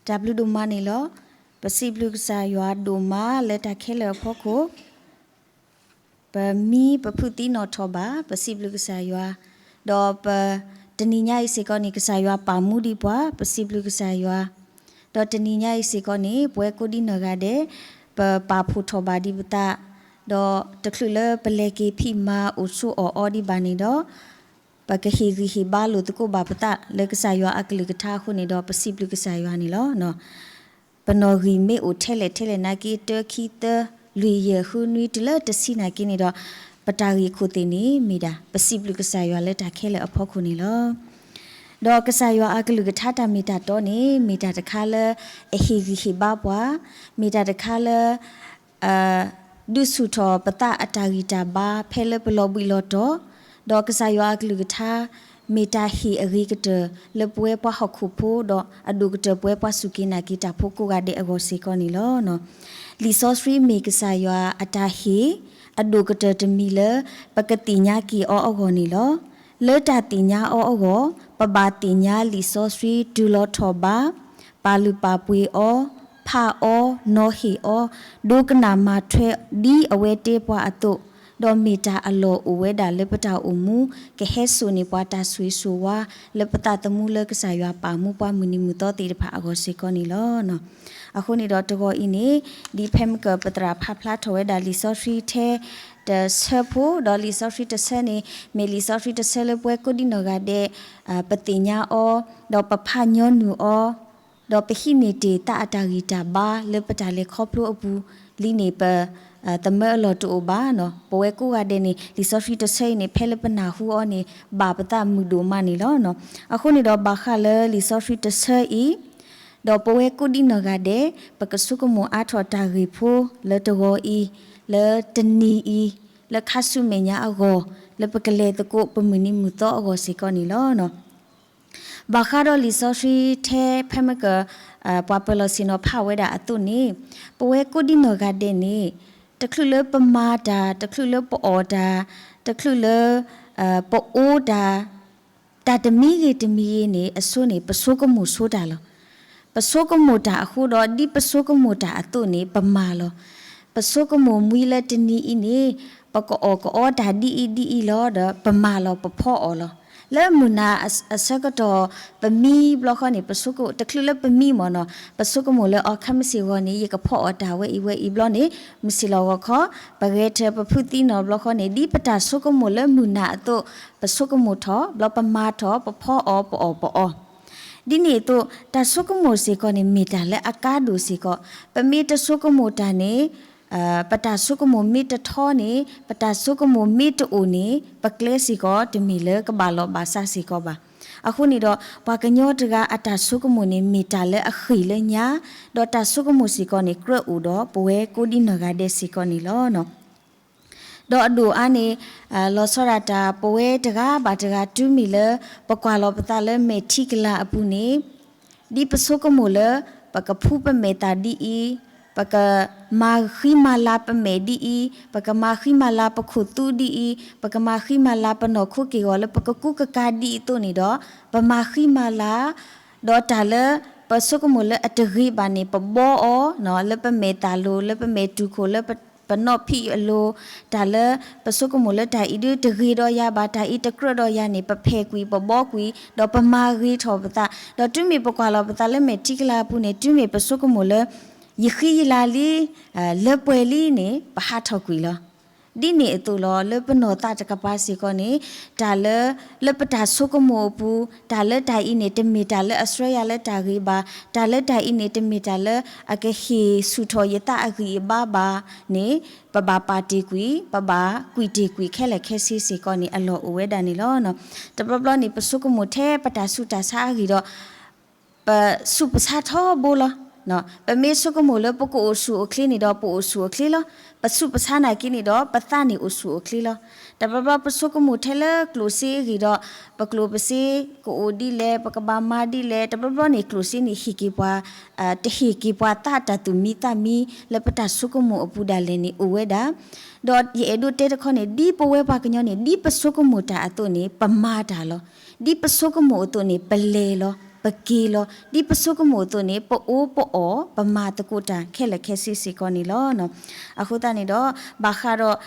တၢ်ဘျုးဒိၣ်မးန့ၣ်လီၤ. ပစံးဘျုးကစၢ်ယွၤဒိၣ်မးလၢတၢ်ခဲလၢာ်အဖီခိၣ်, ပမံပဖုးသံနီၣ်ထီၣ်ဘၣ်, ပစံးဘျုးကစၢ်ယွၤ, ဒီးပတနံၤညါအံၤစ့ၢ်ကီးန့ၣ် ကစၢ်ယွၤပာ်မူဒံးပှၤ, ပစံးဘျုးကစၢ်ယွၤ, ဒီးတနံၤညါအံၤစ့ၢ်ကီးန့ၣ် ပဝဲကိးဒံနီၢ်ဂၤဒဲး ပပာ်ဖှိၣ်ထီၣ်ဘၣ်ဒံးပသး, ဒီးတချုးလၢပလဲၤက့ၤဖံးမၤအိၣ်ဆူၣ်အီၣ်အီဒံးဘၣ်န့ၣ်ဒီး ပကဟ့ၣ်ဂံၢ်ဟ့ၣ်ဘါလိာ်သကိးဘၣ်ပသးလၢကစၢ်ယွၤအကလုၢ်ကထါအဃိန့ၣ်ဒီး ပစံးဘျုးကစၢ်ယွၤန့ၣ်လီၤ. ပနီၣ်ဂံၢ်မ့ၢ်အိၣ်ထဲလဲၣ်ထဲလဲၣ်နာ်က့ တၢ ခံ သၢ လွံၢ် ယဲၢ် ဃု နွံ တုၤလၢတဆံနာ်က့န့ၣ်ဒီး ပတၢ်ဂ့ၢ်ခိၣ်သ့ၣ်န့ၣ်မ့ၢ်ဒၣ် ပစံးဘျုးကစၢ်ယွၤလၢတၢ်ခဲလၢာ်အဖီခိၣ်န့ၣ်လီၤ. ဒီးကစၢ်ယွၤအကလုၢ်ကထါတၢ်မ့ၢ်တၢ်တီန့ၣ် မ့ၢ်တၢ်တခါလၢအဟ့ၣ်ဂံၢ်ဟ့ၣ်ဘါပှၤ, မ့ၢ်တၢ်တခါလၢ ဒုးဆူၣ်ထီၣ်ပသးအတၢ်ဂံၢ်တၢ်ဘါဖဲလၢပလီၤဘှံးလီၤတီၤ, ဒီးကစၢ်ယွၤအကလုၢ်ကထါ မ့ၢ်တၢ်ဟ့ၣ်အဂ့ၤကတၢၢ်လၢပဝဲပှၤဟီၣ်ခိၣ်ဖိ ဒီးအဒိၣ်ကတၢၢ်ပဝဲပှၤစူၢ်က့ၤနာ်က့ၤတၢ်ဖိကိးဂၤဒဲးအဂီၢ်စ့ၢ်ကီးန့ၣ်လီၤ. လံာ်စီဆှံမ့ၢ်ကစၢ်ယွၤအတၢ်ဟ့ၣ် အဒိၣ်ကတၢၢ်တမံၤလၢ ပကသ့ၣ်ညါက့ၤအီၤအဂီၢ်န့ၣ်လီၤ. လၢတၢ်သ့ၣ်ညါအီၤအဂီၢ် ပဘၣ်သ့ၣ်ညါလံာ်စီဆှံတုၤလီၤထီၣ်ဘး, ပာ်လုၢ်ပာ်ပှ့ၤအီၤ, ဖးအီၤ, နီၤဟ့ၣ်အီၤ, ဒိကနၣ်မၤထွဲဒ်အဝဲတဲပှၤအသိး, ဒီးမ့ၢ်တၢ်အလီၢ်အိၣ်ဝဲဒၣ်လၢပတၢ်အိၣ်မူ ကဟဲစိာ်န့ၢ်ပှၤတၢ်ဆိၣ်ဂ့ၤဆိၣ်ဝါ လၢပသးသမူလၢကစၢ်ယွၤပာ်မူပှၤမုၢ်နံၤမုၢ်သီသ့ၣ်တဖၣ်အဂီၢ်စ့ၢ်ကီးန့ၣ်လီၤ. အဃိန့ၣ်ဒီးတဂီၤအံၤန့ၣ် ဒ်ဖဲမ့ၢ်ကပသရၣ်ဖးဖျါထီၣ်ဝဲဒၣ်လံာ်စီဆှံထဲတဆၢဖိ, ဒီးလံာ်စီဆှံတဆၢန့ၣ် မ့ၢ်လံာ်စီဆှံတဆၢလၢပဝဲကိးဒံနီၢ်ဂၤဒဲး ပသ့ၣ်ညါအီၤ, ဒီးပဖးညီနုၢ်အီၤ, ဒီးပဟံးန့ၢ်တ့ၢ်သးအတၢ်ဂံၢ်တၢ်ဘါလၢပတၢ်လဲၤခီဖျိအပူၤလံန့ၣ် ပသမၢအလီၢ်တအိၣ်ဘၣ်နီၤ. ပဝဲကိးဂၤဒဲးန့ၣ် လံာ်စီဆှံတဆၢအံၤန့ၣ် ဖဲလၢပနၢ်ဟူအီၤန့ၣ် ဘၣ်ပသးမုာ်ဒိၣ်မးန့ၣ်လီၤ. အဃိန့ၣ်ဒီးဘၣ်ဃးလၢလံာ်စီဆှံတဆၢအံၤ ဒီးပဝဲကိးဒံနီၢ်ဂၤဒဲး ပကဆိကမိၣ်အါထီၣ်တၢ်ဂ့ၢ်ဖိလၢတဂီၤအံၤ, လၢတနံၤအံၤ, လၢခါဆူမဲာ်ညါအဂီၢ်, လၢပကလဲၤသကိးပမုၢ်နံၤမုၢ်သီအဂီၢ်စ့ၢ်ကီးန့ၣ်လီၤ. ဘၣ်ဃးဒီးလံာ်စီဆှံထဲဖဲမ့ၢ်က ပှၤပၢၤလီၢ်ဆ့ၣ်နီၤဖးဝဲဒၣ်အသိးန့ၣ်, ပဝဲကိးဒံနီၢ်ဂၤဒဲးန့ၣ် တချုးလၢပမၤတၢ်, တချုးလၢပအီၣ်တၢ်, တချုးလၢ ပအိၣ်တၢ်, တၢ်တမံၤဂ့ၤတမံၤဂ့ၤန့ၣ် အဆိန့ၣ် ပဆိကမိၣ်ဆိတၢ်လီၤ. ပဆိကမိၣ်တၢ်အဃိဒီး ဒ်ပဆိကမိၣ်တၢ်အသိးန့ၣ် ပမၤလီၤ. ပဆိကမိၣ်မှံလၢတနံၤအံၤန့ၣ် ပကအီၣ်ကအီတၢ်ဒ်အံၤဒ်အံၤလီၤဒီး ပမၤလီၤပဖီအီၣ်လီၤ. လၢမုၢ်နၤအဆၢကတီၢ် ပမံဘျီဃီန့ၣ် ပဆိကမိၣ် တချုးလၢပမံမ့ၢ်နီၤ, ပဆိကမိၣ်လၢအီၤခါမုၢ်ဆ့ၣ်ဂီၤန့ၣ် ယကဖီအီၣ်တၢ်ဝဲအံၤဝဲအံၤဘျီန့ၣ် မုၢ်ဆ့ၣ်လီၤဂီၤခီ ပဂဲၤထၢၣ်ပဖုးသံနီၢ်ဘျီဃီန့ၣ် ဒ်ပတၢ်ဆိကမိၣ်လၢမုၢ်နၤအသိး ပဆိကမိၣ်ထီၣ် ဘျီပမၤထီၣ် ပဖီအီၣ်ပအီၣ်ပအီၣ် ဒ်န့ၣ်အသိး တၢ်ဆိကမိၣ်စ့ၢ်ကီးန့ၣ် မ့ၢ်တၢ်လၢအကါဒိၣ်စ့ၢ်ကီး, ပမ့ၢ်တဆိကမိၣ်တၢ်န့ၣ် ပတၢ်ဆိကမိၣ်မ့ၢ်တထီန့ၣ် ပတၢ်ဆိကမိၣ်မ့ၢ်တအိၣ်န့ၣ် ပကျဲစ့ၢ်ကီးတမ့ၢ်လၢကဘၣ်လီၤဘၣ်စးစ့ၢ်ကီးဘၣ်. အဃိန့ၣ်ဒီး ပှၤကညီတဂၤအတၢ်ဆိကမိၣ်န့ၣ် မ့ၢ်တၢ်လၢအဃံာ်လၢညါ, ဒီးတၢ်ဆိကမိၣ်စ့ၢ်ကီးန့ၣ် ကြၢးအိၣ်ဒီးပဝဲကိးဒံနီၢ်ဂၤဒဲးစ့ၢ်ကီးန့ၣ်လီၤ. ဒီးအဒိၣ်အါန့ၣ် လီၤဆီဒၣ်တၢ် ပဝဲတဂၤဘၣ်တဂၤ တုၤမ့ၢ်လၢ ပကွၢ်လီၤပသးလၢမဲာ်ထံကလၤအပူၤန့ၣ် ဒ်ပဆိကမိၣ်လၢ ပကဖှူပမဲာ်သၣ်ဒ်အံၤ, ပကမၤဃံမၤလၤပမဲာ်ဒ်အံၤ, ပကမၤဃံမၤလၤပခိၣ်သူဒ်အံၤ, ပကမၤဃံမၤလၤပနီၢ်ခိက့ၢ်ဂီၤလၢပကကူကကါဒ်အံၤအသိးန့ၣ်ဒီး ပမၤဃံမၤလၤ ဒီးတၢ်လၢပဆိကမိၣ်လၢအတဂ့ၤဘၣ်န့ၣ် ပဘီအီၤ လၢပမဲာ်သၣ်လိၤ လၢပမဲာ်တူၢ်ခိၣ် လၢပနီၢ်ဖံးအလိၤ, တၢ်လၢပဆိကမိၣ်လၢတၢ်အံၤဒုးတဂ့ၤဒီးယၤဘၣ် တၢ်အံၤတကြၢးဒီးယၤန့ၣ် ပဖဲးကွံာ် ပဘီကွံာ် ဒီးပမၤဂ့ၤထီၣ်ပသး, ဒီးတုၤမ့ၢ်ပကွၢ်လီၤပသးလၢမဲာ်ထံကလၤအပူၤန့ၣ် တုၤမ့ၢ်ပဆိကမိၣ်လၢ ယဃံယလၤလံ လၢပှဲၤလံန့ၣ် ပဟးထီၣ်ကွံာ်လီၤ. ဒ်န့ၣ်အသိးလီၤ လၢပနီၢ်သးတကပၤစ့ၢ်ကီးန့ၣ် တၢ်လၢ လၢပတၢ်ဆိကမိၣ်အပူၤ တၢ်လၢတၢ်အံၤန့ၣ် တမ့ၢ်တၢ်လၢအဆှၢယၤလၢတၢ်ဂ့ၤဘၣ်, တၢ်လၢတၢ်အံၤန့ၣ် တမ့ၢ်တၢ်လၢအကဟ့ၣ်ဆူၣ်ထီၣ်ယသးအဂံၢ်အဘါဘၣ်န့ၣ် ပဘၣ်ပာ်တ့ၢ်ကွံာ် ပဘၣ်ကွံာ်တ့ၢ်ကွံာ်ခဲလၢာ်ခဲဆ့စ့ၢ်ကီးန့ၣ် အလီၢ်အိၣ်ဝဲဒၣ်န့ၣ်လီၤ. တဘျီဘျီန့ၣ် ပဆိကမိၣ်ထဲပတၢ်ဆူးတၢ်ဆါအဂ့ၢ်ဒီး ပဆူးပဆါထီဘိလီၤ. ပမ့ၢ်ဆိကမိၣ်လၢပကအိၣ်ဆူၣ်အိၣ်ချ့န့ၣ်ဒီး ပအိၣ်ဆူၣ်အိၣ်ချ့လီၤ. ပဆူးပဆါနာ်က့န့ၣ်ဒီး ပသးန့ၣ်အိၣ်ဆူၣ်အိၣ်ချ့လီၤ. တဘျီဘျီပဆိကမိၣ်ထဲလၢကျိၣ်စ့အဂ့ၢ်ဒီး ပကျိၣ်ပစ့ကအိၣ်ဒ်လဲၣ် ပကဘၣ်မၤဒ်လဲၣ် တဘျီဘျီန့ၣ် ကျိၣ်စ့န့ၣ်ဟ့ၣ်က့ၤပှၤ တဟ့ၣ်က့ၤပှၤသးတၢ်သူၣ်မံသးမံ လၢပတၢ်ဆိကမိၣ်အပူၤဒၣ်လဲာ်န့ၣ် အိၣ်ဝဲဒၣ် ဒီးယအဲၣ်ဒိးတဲတခီန့ၣ် ဒ်ပဝဲပှၤကညီန့ၣ် ဒ်ပဆိကမိၣ်တၢ်အသိးန့ၣ် ပမၤတၢ်လီၤ. ဒ်ပဆိကမိၣ်အသိးန့ၣ် ပလဲၤလီၤ. ပက့ၤလီၤ. ဒ်ပဆိကမိၣ်အသိးန့ၣ် ပအိၣ်ပအီၣ် ပမၤသကိးတၢ်ခဲလၢာ်ခဲဆ့စ့ၢ်ကီးန့ၣ်လီၤ. အဃိသတးန့ၣ်ဒီး ဘၣ်ဃးဒီး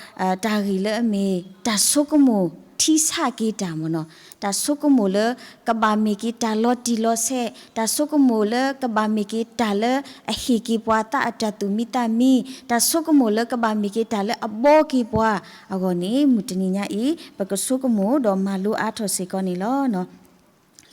တၢ်ဂ့ၢ်လၢအမ့ၢ် တၢ်ဆိကမိၣ်ထံဆးက့ၤတၢ်မ့ၢ်နီၤ, တၢ်ဆိကမိၣ်လၢ ကဘၣ်မ့ၢ်က့ၤတၢ်လီၤတံၢ်လီၤဆဲး, တၢ်ဆိကမိၣ်လၢကဘၣ်မ့ၢ်က့ၤတၢ်လၢ အဟ့ၣ်က့ၤပှၤသးအတၢ်သူၣ်မံသးမံ, တၢ်ဆိကမိၣ်လၢကဘၣ်မ့ၢ်က့ၤတၢ်လၢအဘှီက့ၤပှၤအဂီၢ်န့ၣ် မုၢ်တနံၤညါအံၤ ပကဆိကမိၣ်ဒီးမၤလိအါထီၣ်စ့ၢ်ကီးန့ၣ်လီၤ.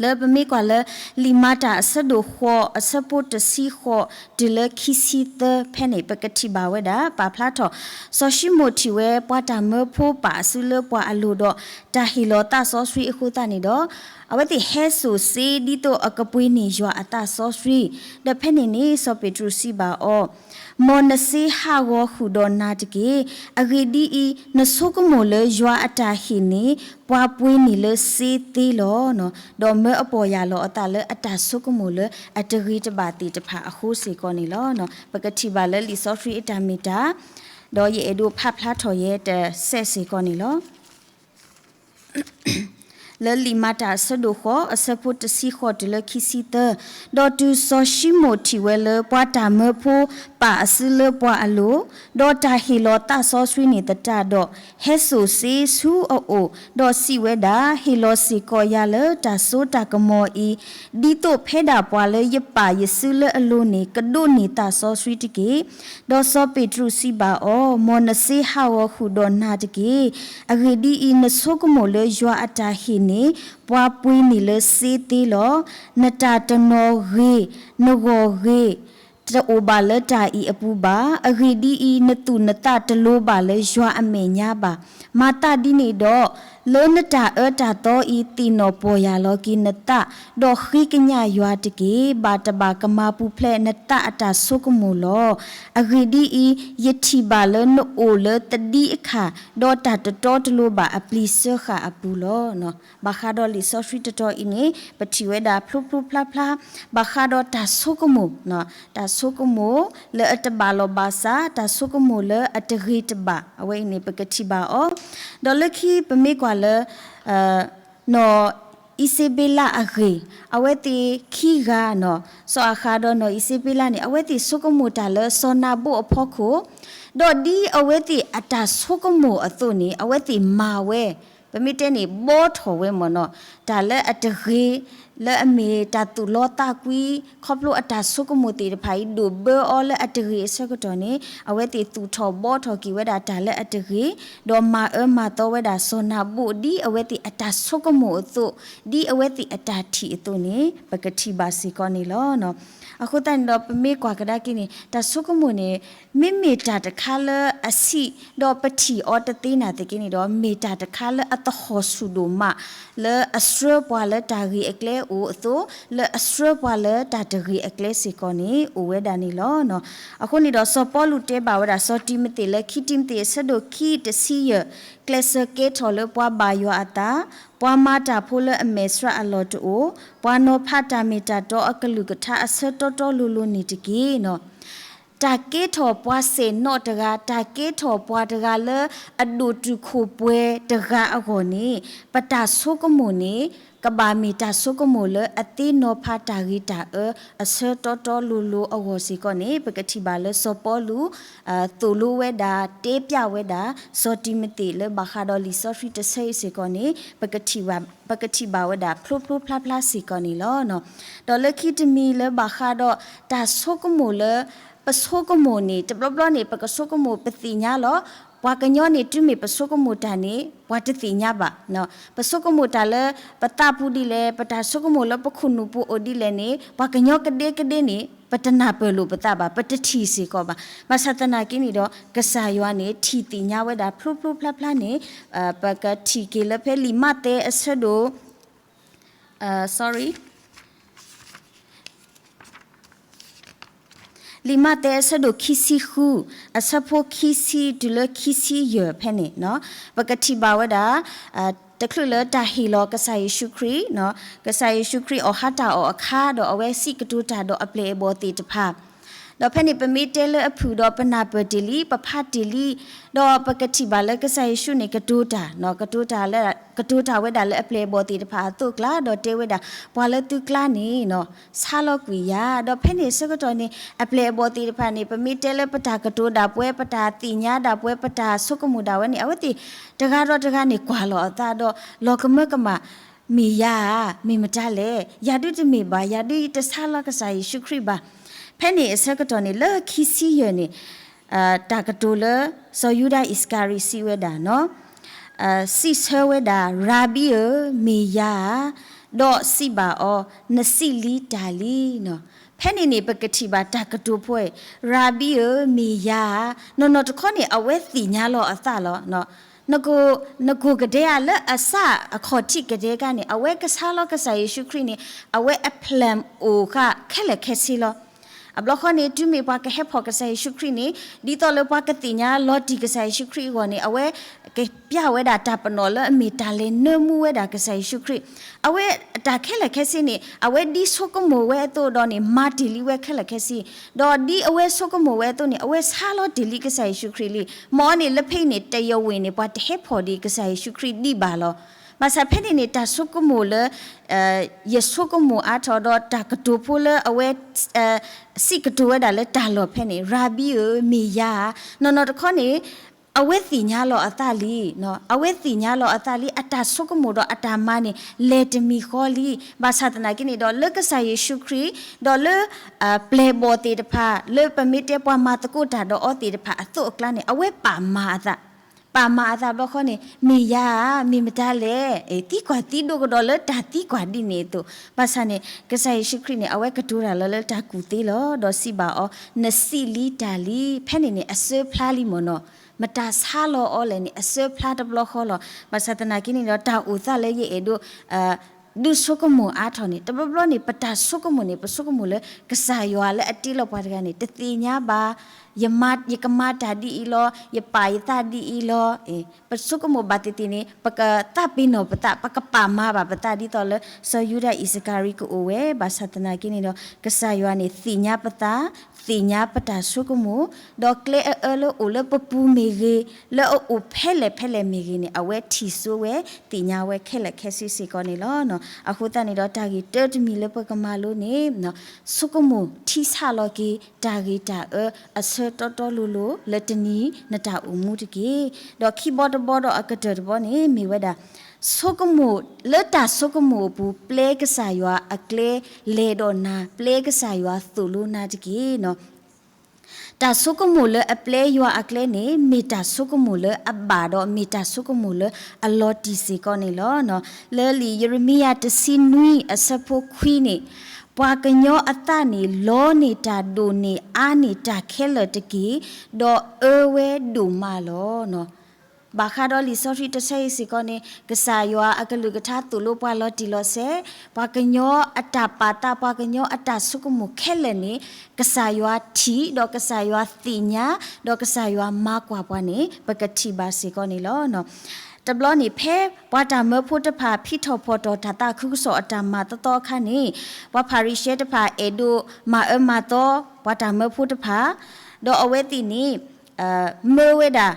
လၢပမ့ၢ်ကွၢ်လၢ လံာ်မၤတၢ်အဆၢဒိၣ်ဃိး အဆၢဖိတဆံဃိး တုၤလၢခံဆံသၢဖဲန့ၣ် ပကထံၣ်ဘၣ်ဝဲဒၣ် ပာ်ဖျါထီၣ် စီၤၡံမိၣ်ထံၣ်ဝဲပှၤတၢ်မၢဖိပာ်အစုလၢပှၤအလိၤဒီး တၢ်ဟ့ၣ်လီၤသးစီဆှံအဃိသတးန့ၣ်ဒီး အဝဲသ့ၣ်ဟဲစိာ်စ့ဒ်သိးအကပှ့ၤန့ၢ်ယွၤအသးစီဆှံ, ဒီးဖဲန့ၣ်န့ၣ် စီၤပ့းတရူးစံးဘၣ်အီၤ, မ်နစ့ဟးဂီၤဃုာ်ဒီးနၤတက့ၢ်. အဂ့ၢ်ဒ်အံၤ, နဆိကမိၣ်လၢယွၤအတၢ်ဟ့ၣ်န့ၣ် ပှၤပှ့ၤန့ၢ်လၢစ့သ့လီၤ. ဒီးမၢအပီၢ်ယၢ်လီၤအသးလၢအတၢ်ဆိကမိၣ်လၢအတဂ့ၤတဘၣ်သ့ၣ်တဖၣ်အဃိစ့ၢ်ကီးန့ၣ်လီၤ. ပကထံၣ်ဘၣ်လၢလံာ်စီဆှံအတၢ်မ့ၢ်တၢ်, ဒီးယအဲၣ်ဒိးဖးဖျါထီၣ်ယဲတစဲးစ့ၢ်ကီးန့ၣ်လီၤ. လၢလံာ်မၤတၢ်အဆၢဒိၣ်ဃိး အဆၢဖိတဆံဃိးတုၤလၢခံဆံသၢ, ဒီးတုၤစီၤၡံမိၣ်ထံၣ်ဝဲလၢပှၤတၢ်မၢဖိပာ်အစုလၢပှၤအလိၤ, ဒီးတၢ်ဟ့ၣ်လီၤသးစီဆှံန့ၣ်သတးဒီး, ဟဲစိာ်စ့ဆူအအိၣ်, ဒီးစံးဝဲဒၣ်, ဟ့ၣ်လီၤစ့ၢ်ကီးယၤလၢတၢ်စိတၢ်ကမီၤအံၤ, ဒ်သိးဖဲဒၣ်ပှၤလၢယပာ်ယစုလၢအလိၤန့ၣ် ကဒိးန့ၢ်သးစီဆှံတက့ၢ်. ဒီးစီၤပ့းတရူးစံးဘၣ်အီၤ, မ်နစ့ဟးဂီၤဃုာ်ဒီးနၤတက့ၢ်. အဂ့ၢ်ဒ်အံၤ, နဆိကမိၣ်လၢယွၤအတၢ်ဟ့ၣ်န့ၣ် ပှၤပှ့ၤန့ၢ်လၢစ့သ့လီၤ. နတၢ်တနီၤဂ့ၤ, နဂီၢ်ဂ့ၤ, တအိၣ်ဘၣ်လၢတၢ်အံၤအပူၤဘၣ်. အဂ့ၢ်ဒ်အံၤ, နသူၣ်နသးတလိၤဘၣ်လၢယွၤအမဲာ်ညါဘၣ်. မၤသးဒ်န့ၣ်ဒီး, လၢနတၢ်အၢတၢ်သီအံၤ သ့ၣ်နီၣ်ပီၢ်ယၢ်လီၤက့ၤနသး, ဒီးဃ့ကညးယွၤတက့ၢ်. ဘၣ်တဘၣ်ကမၤပူၤဖျဲးနသးအတၢ်ဆိကမိၣ်လီၤ. အဂ့ၢ်ဒ်အံၤ, ယထံၣ်ဘၣ်လၢနအိၣ်လၢသဒံအခၣ်, ဒီးတၢ်တတီတလိၤဘၣ်အပျံၤစၢဃာ်အပူၤလီၤ. ဘၣ်ဃးဒီးလံာ်စီဆှံတတီၤအံၤန့ၣ် ပထံၣ်ဝဲဒၣ်ဖျိဖျိဖျါဖျါ, ဘၣ်ဃးဒီးတၢ်ဆိကမိၣ်, တၢ်ဆိကမိၣ်လၢအတဘၣ်လီၤဘၣ်စး, တၢ်ဆိကမိၣ်လၢအတဂ့ၤတဘၣ်, အဝဲအံၤန့ၣ် ပကထံၣ်ဘၣ်အီၤ, ဒီးလၢခံပမ့ၢ်ကွၢ်လၢ နီၢ်အံၤစ့ဘ့လးအဂ့ၢ်, အဝဲသ့ၣ်ခံဂၤနီၢ်, စီၤအၤဃးဒီးနီၢ်အံၤစ့ဘ့လးန့ၣ် အဝဲသ့ၣ်ဆိကမိၣ်တၢ်လၢစီၤနၤဘူၣ်အဖီခိၣ်, ဒီးဒ်အဝဲသ့ၣ်အတၢ်ဆိကမိၣ်အသိးန့ၣ် အဝဲသ့ၣ်မၤဝဲ, ပမ့ၢ်တဲန့ၣ် ဘှီထီၣ်ဝဲမ့ၢ်နီၢ်, တၢ်လၢအတဂ့ၤ, လၢအမ့ၢ်တၢ်သူၣ်လီသးကွံ, ခီဖျိအတၢ်ဆိကမိၣ်သ့ၣ်တဖၣ်အံၤ ဒိၣ်ဘၢအီၤလၢအတဂ့ၤအဆၢကတီၢ်န့ၣ် အဝဲသ့ၣ်သူၣ်ထီၣ်ဘှီထီၣ်က့ၤဝဲဒၣ်တၢ်လၢအတဂ့ၤ, ဒီးမၤအၢမၤသီဝဲဒၣ်စီၤနၤဘူၣ် ဒ်အဝဲသ့ၣ်အတၢ်ဆိကမိၣ်အသိး, ဒ်အဝဲသ့ၣ်အတၢ်ထံၣ်အသိးန့ၣ် ပကထံၣ်ဘၣ်စ့ၢ်ကီးန့ၣ်လီၤ. အဃိသတးန့ၣ်ဒီး ပမ့ၢ်ကွၢ်ကဒါက့ၤန့ၣ် တၢ်ဆိကမိၣ်န့ၣ် မ့မ့ၢ်တၢ်တခါလၢအဆံး, ဒီးပထံၣ်အီၤတသ့နာ်သက့န့ၣ်ဒီး မ့ၢ်တၢ်တခါလၢအသဟီၣ်ဆူၣ်ဒိၣ်မး, လၢအဆှၢပှၤလၢတၢ်ဂ့ၤအကျဲအိၣ်အသိး, လၢအဆှၢပှၤလၢတၢ်တဂ့ၤအကျဲစ့ၢ်ကီးန့ၣ် အိၣ်ဝဲဒၣ်န့ၣ်လီၤ. အဃိန့ၣ်ဒီး စီၤပီလူးတဲဘၣ်ဝဲဒၣ် စီၤတံၤမသ့းလၢ ခံတံၤမသ့း အဆၢဒိၣ်ခံ တဆံယဲၢ်, ကျဲးစၢးကဲထီၣ်လၢပှၤဘၣ်ယွၤအသး, ပှၤမၤတၢ်ဖိလၢအမဲာ်ဆှးအလီၢ်တအိၣ်, ပှၤနီၤဖးတၢ်မ့ၢ်တၢ်တီအကလုၢ်ကထါအဆၢတီတီလိၤလိၤန့ၣ်တက့ၢ်. တၢ်ကဲထီၣ်ပှၤစဲၣ်နီၣ်တဂၤ, တၢ်ကဲထီၣ်ပှၤတဂၤလၢအဒိၣ်တုာ်ခိၣ်ပှဲၤတဂၤအဂီၢ်န့ၣ်, ပတၢ်ဆိကမိၣ်န့ၣ် ကဘၣ်မ့ၢ်တၢ်ဆိကမိၣ်လၢအသ့နီၤဖးတၢ်ဂ့ၤတၢ်အၢ အဆၢတီတီလိၤလိၤအဂီၢ်စ့ၢ်ကီးန့ၣ် ပကထံၣ်ဘၣ်လၢစီၤပီလူး သိၣ်လိဝဲဒၣ် တဲပျးဝဲဒၣ် စီၤတံၤမသ့းလၢဘၣ်ဃးဒီးလံာ်စီဆှံတဆၢအံၤစ့ၢ်ကီးန့ၣ် ပကထံၣ်ဘၣ်ဝဲဒၣ်ဖျိဖျိဖျါဖျါစ့ၢ်ကီးန့ၣ်လီၤ. ဒီးလၢခံတမံၤလၢဘၣ်ဃးဒီးတၢ်ဆိကမိၣ်လၢ ပဆိကမိၣ်န့ၣ် တဘျီဘျီန့ၣ် ပကဆိကမိၣ်ပသ့ၣ်ညါလီၤ. ပှၤကညီန့ၣ် တုၤမ့ၢ်ပဆိကမိၣ်တၢ်န့ၣ် ပှၤတသ့ၣ်ညါဘၣ်. ပဆိကမိၣ်တၢ်လၢပသးပူၤဒ်လဲၣ်, ပတၢ်ဆိကမိၣ်လၢပခိၣ်နူာ်ပူၤအိၣ်ဒ်လဲၣ်န့ၣ် ပှၤကညီကဒဲကဒဲန့ၣ် ပတနၢ်ပၢၢ်လိာ်ပသးဘၣ်, ပတထံၣ်စ့ၢ်ကီးဘၣ်. ဘၣ်ဆၣ်သနာ်က့န့ၣ်ဒီး ကစၢ်ယွၤန့ၣ် ထံၣ်သ့ၣ်ညါဝဲဒၣ်ဖျိဖျိဖျါဖျါန့ၣ် ပကထံၣ်က့ၤလၢဖဲလံာ်မးသဲအဆၢဒိၣ် sorry လံာ်မးသဲအဆၢဒိၣ်ခံဆံဃု အဆၢဖိခံဆံတုၤလၢခံဆံယဲၢ်ဖဲန့ၣ် ပကထံၣ်ဘၣ်ဝဲဒၣ် တချုးလၢတၢ်ဟ့ၣ်လီၤကစၢ်ယ့ၣ်ၡူးခရံာ်, ကစၢ်ယ့ၣ်ၡူးခရံာ်အီၣ်ဟါတၢ်အီၣ်အခါ ဒီးအဝဲစံးကတိၤတၢ်ဒီးအပျဲၢ်အဘီၣ်သ့ၣ်တဖၣ် ဒီးဖဲန့ၣ်ပမ့ၢ်တဲလၢအဖုၣ်ဒီးပနၢ်ပၢၢ်တ့ၢ်လံ, ပဖးတ့ၢ်လံ, ဒီးပကထံၣ်ဘၣ်လၢကစၢ်ယ့ၣ်ၡူးန့ၣ် ကတိၤတၢ်, ကတိၤတၢ်လၢ, ကတိၤတၢ်ဝဲဒၣ်လၢအပျဲၢ်အဘီၣ်သ့ၣ်တဖၣ်အသိးအကျါ, ဒီးတဲဝဲဒၣ် ပှၤလၢသုကျါန့ၣ် ဆါလီၤကွံာ်ယၤ, ဒီးဖဲန့ၣ်အဆၢကတီၢ်န့ၣ် အပျဲၢ်အဘီၣ်သ့ၣ်တဖၣ်န့ၣ် ပမ့ၢ်တဲလၢပတၢ်ကတိၤဒၣ်ပှဲၤ ပတၢ်သ့ၣ်ညါဒၣ်ပှဲၤ ပတၢ်ဆိကမိၣ်ဒၣ်ဝဲန့ၣ် အဝဲသ့ၣ်တဂၤဒီးတဂၤန့ၣ် ကွၢ်လီၤအသးဒီး လီၤကမၢကမၣ်, မ့ၢ်ယၤဧါ, မ့ၢ်မတၤလဲၣ်, ယၤဒုးတမ့ၢ်ဘၣ်, ယၤဒုးတဆါလီၤကစၢ်ယ့ၣ်ၡူးခရံာ်ဘၣ်. ဖဲန့ၣ်အဆၢကတီၢ်န့ၣ် လၢခံဆံယဲၢ်န့ၣ် တၢ်ကတိၤလၢ စီၤယူဒၤအံၣ်စကၤရံးစံးဝဲဒၣ်နီၤ, စံးဆၢဝဲဒၣ် ရၤဘံဧၢ, မ့ၢ်ယၤဧါ, ဒီးစံးဘၣ်အီၤ, နစံးလံတၢ်လံ. ဖဲန့ၣ်န့ၣ် ပကထံၣ်ဘၣ်တၢ်ကတိၤဖိအံၤ, ရၤဘံဧၢ, မ့ၢ်ယၤဧါ, နီၢ်နီၢ်တခီန့ၣ် အဝဲသ့ၣ်ညါလီၤအသးလီၤ. နကိၣ်ကဒဲဧါ လၢအစၢ်အခီၣ်ထံးကဒဲကါန့ၣ် အဝဲကဆါလီၤကစၢ်ယ့ၣ်ၡူးခရံာ်န့ၣ် အဝဲအ plan အိၣ်ဃာ်ခဲလၢာ်ခဲဆ့လီၤ. အဘျီဃီန့ၣ် တုၤမ့ၢ်ပှၤကဟဲဖီၣ်ကစၢ်ယ့ၣ်ၡူးခရံာ်န့ၣ် ဒ်သိးလၢပှၤကသ့ၣ်ညါလီၤတံၢ်ကစၢ်ယ့ၣ်ၡူးခရံာ်အဂီၢ်န့ၣ် အဝဲကပျၢ်ဝဲဒၣ်တၢ်ပနီၣ်လၢအမ့ၢ်တၢ်လဲၤနၢမူဝဲဒၣ်ကစၢ်ယ့ၣ်ၡူးခရံာ်, အဝဲအတၢ်ခဲလၢာ်ခဲဆ့န့ၣ် အဝဲဒ်ဆိကမိၣ်ဝဲအသိးဒီးန့ၣ် မၤတ့ၢ်လံဝဲခဲလၢာ်ခဲဆ့, ဒီးဒ်အဝဲဆိကမိၣ်ဝဲအသိးန့ၣ် အဝဲဆါလီၤတ့ၢ်လံကစၢ်ယ့ၣ်ၡူးခရံာ်လံ. မ်အီၤန့ၣ် လၢဖဲအံၤန့ၣ် တရားဝင်န့ၣ် ပှၤတဟဲဖီၣ်ဒံးကစၢ်ယ့ၣ်ၡူးခရံာ်ဒံးဘၣ်လီၤ. ဘၣ်ဆၣ်ဖဲန့ၣ်န့ၣ် တၢ်ဆိကမိၣ်လၢ ယဆိကမိၣ်အါထီၣ်ဒီးတၢ်ကတိၤဖိလၢအဝဲ စံးကတိၤဝဲဒၣ်လၢတၢ်လီၢ်ဖဲန့ၣ် ရၤဘံဧၢ, မ့ၢ်ယၤဧါ, နီၢ်နီၢ်တခီန့ၣ် အဝဲသ့ၣ်ညါလီၤအသးလံ, အဝဲသ့ၣ်ညါလီၤအသးလံ, အတၢ်ဆိကမိၣ်ဒီးအတၢ်မၤန့ၣ် လဲၤတမံၤဃီလံ. ဘၣ်ဆၣ်သနာ်က့န့ၣ်ဒီး လၢကစၢ်ယ့ၣ်ၡူးခရံာ် ဒီးလၢ ပျဲၢ်ဘီၣ်သ့ၣ်တဖၣ် လၢပမ့ၢ်တဲပှၤမၤသကိးတၢ်ဒီးအီၤသ့ၣ်တဖၣ်အသိးအကျါန့ၣ် အဝဲပာ်မၤအသး, ပာ်မၤအသးဘျီဃီန့ၣ် မ့ၢ်ယၤဧါ, မ့ၢ်မတၤလဲၣ်, သံကွၢ်သံဒိကဒီးလၢတၢ်သံကွၢ်ဒ်န့ၣ်အသိး, ဘၣ်ဆၣ်န့ၣ် ကစၢ်ယ့ၣ်ၡူးခရံာ်န့ၣ် အဝဲကတိၤတၢ်လီၤလၢတၢ်ကူၣ်သ့လီၤ. ဒီးစံးဘၣ်အီၤ, နစံးလံတၢ်လံ. ဖဲန့ၣ်န့ၣ် အစၢဖျါလံမ့ၢ်နီၤ, မတၤဆါလီၤအီၤလဲၣ်န့ၣ် အစၢဖျါတဘျီဃီလီၤ. ဘၣ်ဆၣ်သနာ်က့န့ၣ်ဒီး တၢ်အိၣ်သးလၢယအဲၣ်ဒိး ဒုးဆိကမိၣ်အါထီၣ်န့ၣ် တဘျီဘျီန့ၣ် ပတၢ်ဆိကမိၣ်န့ၣ် ပဆိကမိၣ်လၢ ကစၢ်ယွၤလၢအတ့လီၤပှၤတဂၤန့ၣ် တသ့ၣ်ညါဘၣ်, ယမၤ, ယကမၤတၢ်ဒ်အံၤလီၤ, ယပာ်ယသးဒ်အံၤလီၤ, ပဆိကမိၣ်ဘၣ်သ့ၣ်သ့ၣ်န့ၣ် ပကသးပ့ၤနီၣ်ပသး, ပကပာ်မၤဘၣ်ပသးဒ်သိးလၢ စီၤယူဒၤအံၣ်စကၤရံးကအိၣ်ဝဲ, ဘၣ်ဆၣ်သနာ်က့န့ၣ်ဒီး ကစၢ်ယွၤန့ၣ်သ့ၣ်ညါပသး, သ့ၣ်ညါပတၢ်ဆိကမိၣ်, ဒီးကျဲအအၢလၢအိၣ်လၢပပူၤမ့ၢ်ဂ့ၤ, လၢအအိၣ်ဖဲလဲၣ်ဖဲလဲၣ်မ့ၢ်ဂ့ၤန့ၣ် အဝဲထံၣ်စိဝဲ, သ့ၣ်ညါဝဲခဲလၢာ်ခဲဆ့စ့ၢ်ကီးန့ၣ်လီၤ. အဃိသတးန့ၣ်ဒီး တၢ်ဂ့ၢ်တၢတမံၤလၢပကမၤလိန့ၣ် ဆိကမိၣ်ထံဆးလီၤက့ၤ တၢ်ဂ့ၤတၢ်အၢအဆၢတီတီလိၤလိၤ လၢတနံၤနတၢ်အိၣ်မူတက့ၢ်. ဒီးခံဘီတဘီဒီးအကတၢၢ်တဘီန့ၣ် မ့ၢ်ဝဲဒၣ် ဆိကမိၣ်လၢတၢ်ဆိကမိၣ်အပူၤ ပျဲကစၢ်ယွၤအကျဲလဲၤဒီးနၤ, ပျဲကစၢ်ယွၤသိၣ်လိနၤတက့ၢ်. တၢ်ဆိကမိၣ်လၢအပျဲယွၤအကျဲန့ၣ် မ့ၢ်တၢ်ဆိကမိၣ်လၢအဘၣ်ဒီး မ့ၢ်တၢ်ဆိကမိၣ်လၢအလီၤတံၢ်စ့ၢ်ကီးန့ၣ်လီၤ. လၢလံာ်ယရမံယၤတဆံနွံအဆၢဖိခွံန့ၣ်, ပှၤကညီအသးန့ၣ် လီန့ၢ်တၢ်ဒိၣ်န့ၢ်အါန့ၢ်တၢ်ခဲလၢာ်တက့ၢ်, ဒီးအၢဝဲဒိၣ်မးလီၤ. ဘၣ်ဃးဒီးလံာ်စီဆှံတဆၢအံၤစ့ၢ်ကီးန့ၣ် ကစၢ်ယွၤအကလုၢ်ကထါသိၣ်လိပှၤလီၤတံၢ်လီၤဆဲး, ပှၤကညီအတၢ်ပာ်သး ပှၤကညီအတၢ်ဆိကမိၣ်ခဲလၢာ်န့ၣ် ကစၢ်ယွၤထံၣ် ဒီးကစၢ်ယွၤသ့ၣ်ညါ ဒီးကစၢ်ယွၤမၤကွၢ်ပှၤန့ၣ် ပကထံၣ်ဘၣ်စ့ၢ်ကီးန့ၣ်လီၤ. တဘျီန့ၣ် ဖဲပှၤတၢ်မၢဖိတဖၣ် ဖံးထီၣ်ဖီၣ်ထီၣ်တၢ်သးခုကစီၣ်အတၢ်မၤသီသီအခါန့ၣ် ပှၤဖၤရံၤၡဲတဖၣ် အဲၣ်ဒိးမၤအၢမၤသီ ပှၤတၢ်မၢဖိတဖၣ်, ဒီးအဝဲသ့ၣ်န့ၣ် မၢဝဲဒၣ်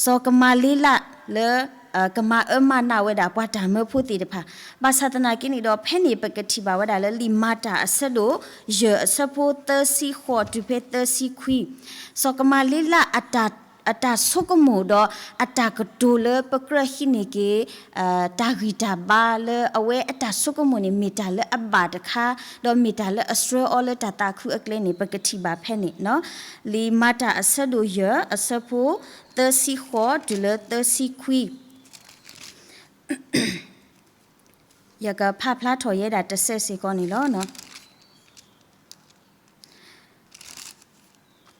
စီၤကမၤလ့လးလၢ ကမၤအၢမၤနးဝဲဒၣ် ပှၤတၢ်မၢဖိသ့ၣ်တဖၣ်. ဘၣ်ဆၣ်သနာ်က့န့ၣ်ဒီး ဖဲန့ၣ်ပကထံၣ်ဘၣ်ဝဲဒၣ်လၢ လံာ်မၤတၢ်အဆၢဒိၣ်ယဲၢ် အဆၢဖိသၢဆံဃိးတုၤဖဲသၢဆံခွံ, စီၤကမၤလ့လး အတၢ်ဆိကမိၣ်ဒီး အတၢ်ကတိၤလၢပကြၢးဟံးန့ၢ်က့ၤ တၢ်ဂံၢ်တၢ်ဘါလၢအဝဲအတၢ်ဆိကမိၣ်န့ၣ် မ့ၢ်တၢ်လၢအဘၣ်တခါ, ဒီးမ့ၢ်တၢ်လၢအဆှၢအီၤလၢတၢ်သးခုအကျဲန့ၣ် ပကထံၣ်ဘၣ်ဖဲန့ၣ်, လံာ်မၤတၢ်အဆၢဒိၣ်ယဲၢ် အဆၢဖိသၢဆံဃိးတုၤလၢသၢဆံခွံ, ယကဖးဖျါထီၣ်ယဲဒၣ်တစဲးစ့ၢ်ကီးန့ၣ်လီၤ.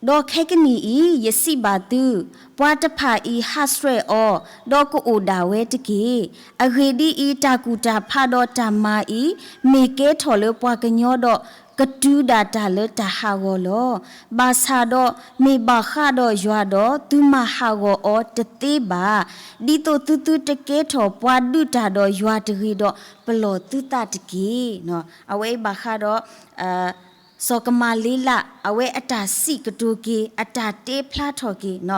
ဒီးခဲကနံၣ်အံၤ ယစံးဘၣ်သု, ပှၤတဖၣ်အံၤဟးဆှဲးအီၤ, ဒီးကအိၣ်ဒၣ်ဝဲတက့ၢ်. အဂ့ၢ်ဒ်အံၤ, တၢ်ကူၣ်တၢ်ဖးဒီးတၢ်မၤအံၤ မ့ၢ်ကဲထီၣ်လၢပှၤကညီဒီး ကတုၤဒၣ်တၢ်လၢတၢ်ဟးဂီၤလီၤ. ဘၣ်ဆၣ်ဒီးမ့ၢ်ဘၣ်ဃးဒီးယွၤဒီး သုမၤဟးဂီၤအီၤတသ့ဘၣ်. ဒ်သိးသုသုတကဲထီၣ်ပှၤဒုးတၢ်ဒီးယွၤတဂ့ၤဒီး ပလီၢ်သုသးတက့ၢ်. အဝဲအံၤဘၣ်ဃးဒီး စီၤကမၤလ့လး အဝဲအတၢ်စံးကတိၤက့ၤ အတၢ်တဲဖျါထီၣ်က့ၤနီ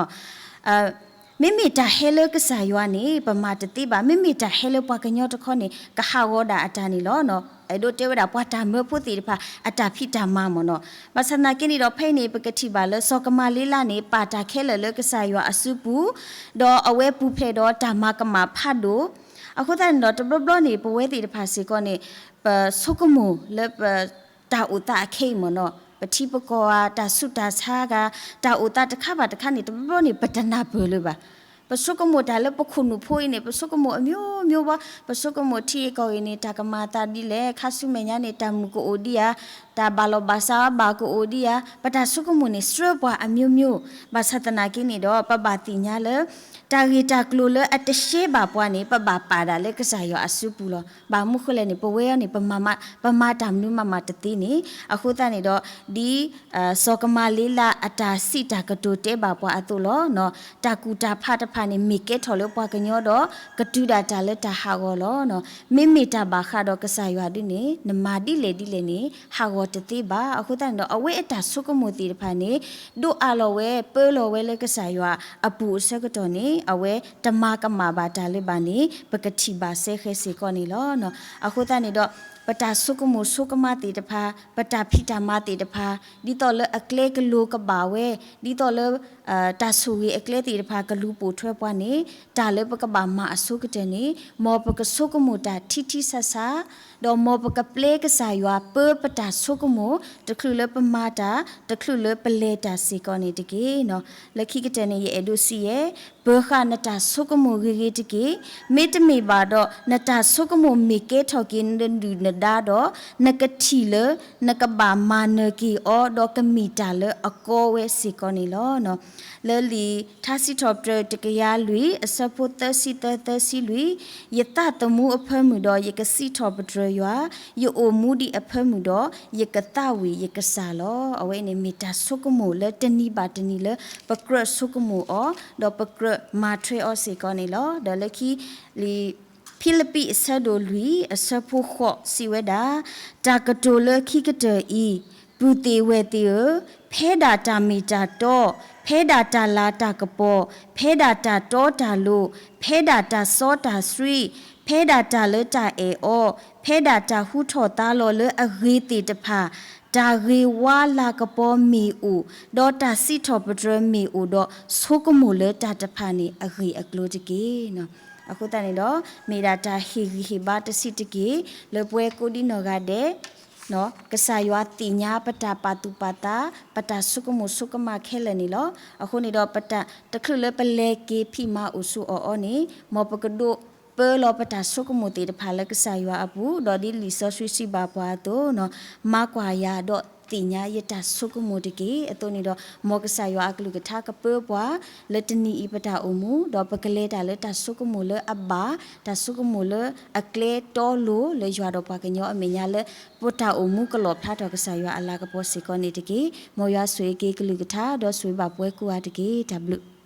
ၤ, မ့မ့ၢ်တၢ်ဟဲလၢကစၢ်ယွၤန့ၣ် ပမၤတသ့ဘၣ်. မ့မ့ၢ်တၢ်ဟဲလၢပှၤကညီတခီန့ၣ် ကဟးဂီၤဒၣ်အတၢ်န့ၣ်လီၤ. အဲၣ်ဒိးတဲဝဲဒၣ်ပှၤတၢ်မၢဖိသ့ၣ်တဖၣ် အတၢ်ဖံးတၢ်မၤမ့ၢ်နီၤ. ဘၣ်ဆၣ်သနာ်က့န့ၣ်ဒီး ဖဲအံၤန့ၣ် ပကထံၣ်ဘၣ်လၢ စီၤကမၤလ့လးန့ၣ် ပာ်တၢ်ခဲလၢာ်လၢကစၢ်ယွၤအစုပူၤ, ဒီးအဝဲပူၤဖျဲးဒီးတၢ်မၤကမၣ်ဖးဒိၣ်. အဃိသတးန့ၣ်ဒီး တဘျီဘျီန့ၣ် ပဝဲသ့ၣ်တဖၣ်စ့ၢ်ကီးန့ၣ် ပဆိကမိၣ်လၢပ တၢ်အိၣ်သးအခဲအံၤမ့ၢ်နီၤ, ပထံပကီၢ်ဧါ, တၢ်ဆူးတၢ်ဆါဧါ, တၢ်အိၣ်သးတခါဘၣ်တခါန့ၣ် တဘျီဘျီန့ၣ် ပတနၢ်ပၢၢ်လၢၤဘၣ်. ပဆိကမိၣ်တၢ်လၢပခိၣ်နူာ်ဖိအံၤန့ၣ် ပဆိကမိၣ်အမျိုးမျိုးဘၣ်, ပဆိကမိၣ်ထံဂ့ၢ်ကီၢ်ဂ့ၢ်န့ၣ် တၢ်ကမၤအသးဒ်လဲၣ်, ခါဆူမဲာ်ညါန့ၣ် တၢ်မုာ်ကအိၣ်ဒံးဧါ, တၢ်ဘၣ်လီၢ်ဘၣ်စးဘၣ်ကအိၣ်ဒံးဧါ, ပတၢ်ဆိကမိၣ်န့ၣ် စှၢပှၤအမျိုးမျိုး. ဘၣ်ဆၣ်သနာ်က့န့ၣ်ဒီး ပဘၣ်သ့ၣ်ညါလၢ တၢ်ဂ့ၢ်တၢ်ကျိၤလၢအတရှဲဘၣ်ပှၤန့ၣ် ပဘၣ်ပာ်ဒၣ်လၢကစၢ်ယွၤအစုပူၤလီၤ. ဘၣ်မနုၤဃိလဲၣ်န့ၣ် ပဝဲအံၤန့ၣ် ပမၤမး ပမၤတၢ်မနုၤမးမးတသ့န့ၣ်. အဃိသတးန့ၣ်ဒီး ဒ် စီၤကမၤလ့လးအတၢ်စံးတၢ်ကတိၤတဲဘၣ်ပှၤအသိးလီၤ. တၢ်ကူၣ်တၢ်ဖးတဖၣ်န့ၣ် မ့ၢ်ကဲထီၣ်လၢပှၤကညီဒီး ကတုၤဒၣ်တၢ်လၢတၢ်ဟးဂီၤလီၤ. မ့မ့ၢ်တၢ်ဘၣ်ဃးဒီးကစၢ်ယွၤဒ်န့ၣ် နမၤဒ်လဲၣ်ဒ်လဲၣ်န့ၣ် ဟးဂီၤတသ့ဘၣ်. အဃိသတးန့ၣ်ဒီး အဝဲအတၢ်ဆိကမိၣ်သ့ၣ်တဖၣ်န့ၣ် ဒိးအးလီၤဝဲ ပၢလီၤဝဲလၢကစၢ်ယွၤအပူၤအဆၢကတီၢ်န့ၣ် အဝဲတမၤကမၣ်ဘၣ်တၢ်လၢၤဘၣ်န့ၣ် ပကထံၣ်ဘၣ်စဲဃဲၤစ့ၢ်ကီးန့ၣ်လီၤ. အဃိသတးန့ၣ်ဒီး ပတၢ်ဆိကမိၣ်ဆိကမးသ့ၣ်တဖၣ်, ပတၢ်ဖံးတၢ်မၤသ့ၣ်တဖၣ်, ဒ်သိးလၢအကျဲကလိၤကဘၣ်ဝဲ, ဒ်သိးလၢ တၢ်ဆိၣ်ဂ့ၤအကျဲသ့ၣ်တဖၣ်ကလူၤပိာ်ထွဲပှၤန့ၣ် တၢ်လၢပကဘၣ်မၤအဆိကတၢၢ်န့ၣ် မ်ပကဆိကမိၣ်တၢ်ထံထံဆးဆး, ဒီးမ်ပကပျဲကစၢ်ယွၤပၢပတၢ်ဆိကမိၣ် တချုးလၢပမၤတၢ် တချုးလၢပလဲၤတၢ်စ့ၢ်ကီးန့ၣ်တက့ၢ်. လၢခံကတၢၢ်န့ၣ် ယအဲၣ်ဒိးစံးယဲၢ်, ပၢၤဃာ်နတၢ်ဆိကမိၣ်ဂ့ၤဂ့ၤတက့ၢ်. မ့တမ့ၢ်ဘၣ်ဒီး နတၢ်ဆိကမိၣ်မ့ၢ်ကဲထီၣ်က့ၤနဒုၣ်နဒါဒီး နကထံၣ်လၢ နကဘၣ်မၤနၢၤက့ၤအီၤ ဒီးကမ့ၢ်တၢ်လၢအကီဝဲစ့ၢ်ကီးန့ၣ်လီၤ. လၢလံာ်ထါစံးထီၣ်ပတြၢၤတကယၤလွံၢ် အဆၢဖိသၢဆံသၢ သၢဆံလွံၢ်, ယသးသမူအဖၢမုၢ်ဒီး ယကစံးထီၣ်ပတြၢၤယွၤ, ယအိၣ်မူဒံးအဖၢမုၢ်ဒီး ယကသးဝံၣ်ယကစၢ်လီၤ. အဝဲန့ၣ်မ့ၢ်တၢ်ဆိကမိၣ်လၢတနံၤဘၣ်တနံၤလၢ ပကြၢးဆိကမိၣ်အီၤ ဒီးပကြၢးမၤထွဲအီၤစ့ၢ်ကီးန့ၣ်လီၤ. ဒီးလၢခံ လံာ်ဖံလံးပံးအဆၢဒိၣ်လွံၢ် အဆၢဖိဃိးစံးဝဲဒၣ်, တၢ်ကတိၤလၢခံကတၢၢ်အံၤ, ပုၢ်သ့ၣ်ဝဲၢ်သ့ၣ်ဧၢ, ဖဲဒၣ်တၢ်မ့ၢ်တၢ်တီ, ဖဲဒၣ်တၢ်လၤတၢ်ကပီၤ, ဖဲဒၣ်တၢ်တီတၢ်လိၤ, ဖဲဒၣ်တၢ်စီတၢ်ဆှံ, ဖဲဒၣ်တၢ်လၢတၢ်အဲၣ်အီၤ, ဖဲဒၣ်တၢ်ဟူထီၣ်သါလီၤလၢအဂ့ၤသ့ၣ်တဖၣ်, တၢ်ဂ့ၤဝါလၤကပီၤမ့ၢ်အိၣ်, ဒီးတၢ်စံးထီၣ်ပတြၢၤမ့ၢ်အိၣ်ဒီး ဆိကမိၣ်လၢတၢ်တဖၣ်န့ၣ် အဂ့ၢ်အကျိၤတက့ၢ်. အဃိသတးန့ၣ်ဒီး မ့ၢ်ဒၣ်တၢ်ဟ့ၣ်ဂံၢ်ဟ့ၣ်ဘါတဆံးတက့ၢ် လၢပဝဲကိးဒံနီၢ်ဂၤဒဲး ကစၢ်ယွၤသ့ၣ်ညါပတၢ်ပာ်သူၣ်ပာ်သး ပတၢ်ဆိကမိၣ်ဆိကမးခဲလၢာ်န့ၣ်လီၤ. အဃိန့ၣ်ဒီး ပတၢ်တချုးလၢပလဲၤက့ၤဖံးမၤအိၣ်ဆူၣ်အီၣ်အီၤန့ၣ် မ်ပကဒိးပၢလီၤပတၢ်ဆိကမိၣ်သ့ၣ်တဖၣ်လၢကစၢ်ယွၤအပူၤ ဒီးဒ်လံာ်စီဆှံစံးဘၣ်ပှၤအသိး မၤကွၢ်ယၤဒီးသ့ၣ်ညါယတၢ်ဆိကမိၣ်တက့ၢ်. အသိးန့ၣ်ဒီး မ်ကစၢ်ယွၤအကလုၢ်ကထါကပၢပှၤ လၢတနံၤအံၤပတၢ်အိၣ်မူ ဒီးပကလဲၤတၢ်လၢတၢ်ဆိကမိၣ်လၢအဘၣ် တၢ်ဆိကမိၣ်လၢအကျဲတီလိၤလၢယွၤဒီးပှၤကညီအမဲာ်ညါလၢ ပတၢ်အိၣ်မူကလီၣ်ဖျါထီၣ်ကစၢ်ယွၤအလၤကပီၤစ့ၢ်ကီးန့ၣ်တက့ၢ်. မ်ယွၤဆိၣ်ဂ့ၤက့ၤကလုၢ်ကထါ ဒီးဆိၣ်ဂ့ၤဘၣ်ပှၤကိးဂၤတက့ၢ်. တၢ်ဘျုး